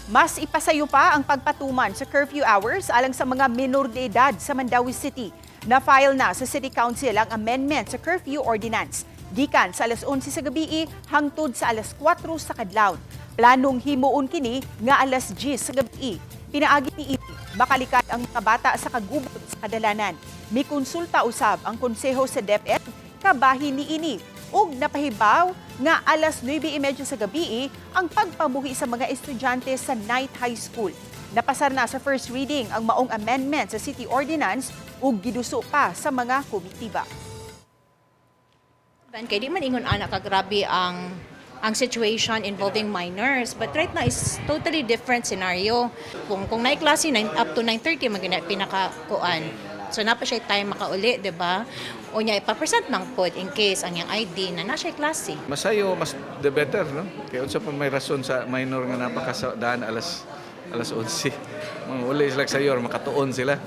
Mas ipasayo pa ang pagpatuman sa curfew hours alang sa mga minor de edad sa Mandaue City. Na-file na sa City Council ang amendment sa curfew ordinance. Gikan sa alas 11 sa gabi hangtod sa alas 4 sa kadlawon. Planong himuon kini nga alas 10 sa gabi. Pinaagi niini, makalikat ang mga bata sa kagubot sa kadalanan. Mikonsulta usab ang konseho sa DepEd kabahin niini ug napahibaw nga alas 9:30 sa gabi ang pagpamuhi sa mga estudyante sa night high school. Napasar na sa first reading ang maong amendment sa city ordinance ug giduso pa sa mga komitiba. Kay di man ingon ana ka grabe ang situation involving minors, but right now is totally different scenario. Kung naay klase 9 up to 9:30 man gina pinaka kuan, so naa pa siya time makauli, di ba? Unya ipa-present lang pod in case ang iyang ID na naa siya klase. Masayo, mas the better, no? Kaya unsa pa may rason sa minor nga napakadaan alas 11. Mga uli sila sayo, makatuon sila.